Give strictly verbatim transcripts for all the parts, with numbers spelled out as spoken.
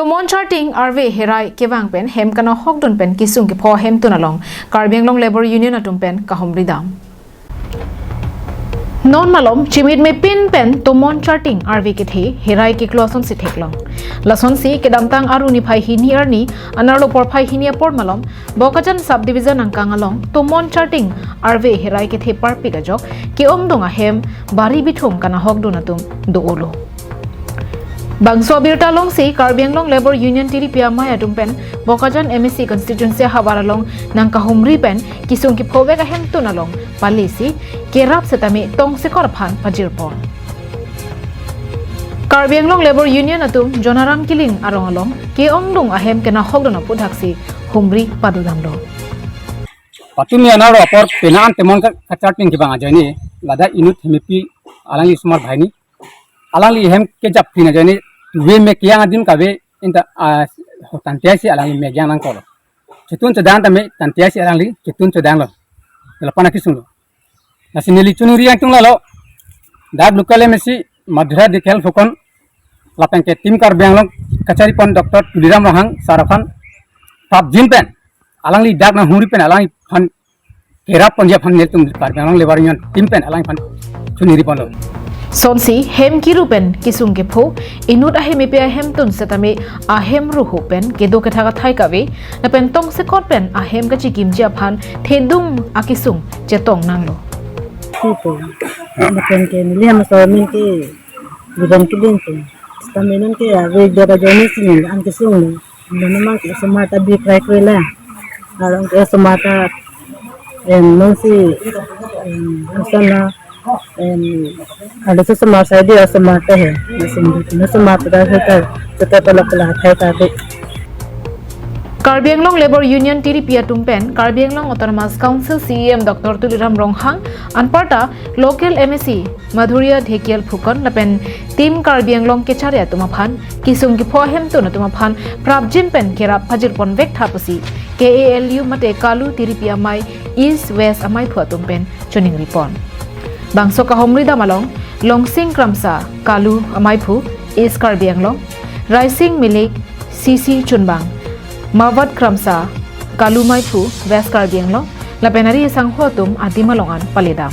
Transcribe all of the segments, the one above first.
Tomon Charting arve herai kevang pen hem kanahokdun pen kesung kepho ahemtun along Karbi Anglong Labour Union atum pen kahumri dam. Non malom chimit mepin pen Tomon Charting arve kethe herai keklo asonsi theklong. Lasonsi kedamtang Aru niphai hini arni anerlo porphai hini apor malom Bokajan Subdivision angkang along Tomon Charting arve herai kethe parpik ajok ke-ongdung ahem bari bithum kanahokdun atum do-olo. Bangso abirta alongsi Karbi Anglong Labour Union tiripi amei atum pen Bokajan M A C constituency ahavar along nangkahumri pen kesung kephovek ahemtun along palisi kerap setame tongsekot aphan pajirpon. Karbi Anglong Labour Union atum Jonaram Killing arong along ke-ongdung ahem kenahokdun aphuthaksi humri padodamlo. Patumi anerlo apor penang Tomon ka-, kacharting kevang ajoine ladak inut hemepi alangli osomar banghini. Alangli hem kejaptin ajoine tuve me kejang adim kave inta, ah, tantia si alangli me kejang nangkoklo. Chetun chedang tame tantia si alangli chetun chedanglo. Lapu-an akesunglo. Lasi neli choningri angtung lalo. Dak local M A C Madhurjyothi Dikher Phukan lapen ke Team Karbi Anglong kacharipon Doctor Tuliram Ronghang sir aphan prapjin pen alangli dak nanghumri pen alangliphan kerap ponji aphan nelitum Karbi Anglong Labour Union team pen alangliphan choningri ponlo. Sonsi hem kiru pen kesung kepho inut ahem epe ahemtun setame ahem ruhu pen kedo kethak athai kave lapen tongsekot pen ahem kachikimji aphan thedung akesung chetong nanglo. Sipo. Lapen ke neli hem aso amen ke Bidan Killing po. Setame non ke ave dera joni sini an kesunglo. Nonamang ke osomar ta bikrai kroilo. Arong ke osomar ta em nonsi em asana em ada osomar saidi osomar ta he. Mesin osomar ta he ta. Seta pala pala hai ta de. Karbi Anglong Labour Union tiripi atum pen Karbi Anglong Autonomous Council C E M Doctor Tuliram Ronghang anparta local M A C Madhurjyothi Dikher Phukan lapen Team Karbi Anglong kechari atum aphan kesung kepho ahemtun atum aphan prapjin pen kerap pajirponvek tha pusi K A L U mate Kalu tiripi amei East West ameiphu atum pen choningripon. Bangso kahumri dam along Longsing Kramsa Kalu ameiphu East Karbi Anglong, Raising Milik C C Chunbang, Mawat Kramsa Kalu ameiphu West Karbi Anglong, lapen ari sangho atum adim along an paledam.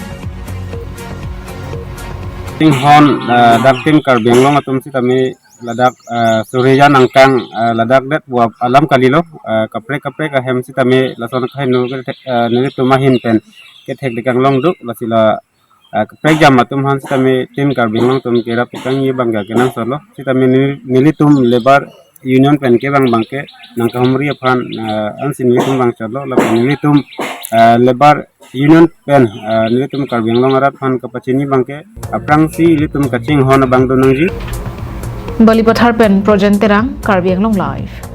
Inghon, eh, dak Team Karbi Anglong atum sitame ladak, eh, Surya nangkang, eh, ladak det buap alam kalilo, eh, kaprek kaprek ahem sitame lason kaheno kethek, eh, nelitum ahin pen kethek dekang longduk, lasi la, eh, kaprek jam atum aphan sitame Team Karbi Anglong atum kerap kangni bangga kenangsotlo. Sitame neli-, nelitum Labour Union pen kevang abangke nangkahumri aphan, eh, ansi nelitum vangchotlo, lapen nelitum, eh, Labour Union pen, eh, nelitum Karbi Anglong arat aphan kapachini abangke aphrangsi ilitum kachinghon abang do nangji. Balipathar pen Projen Terang, Karbi Anglong Live.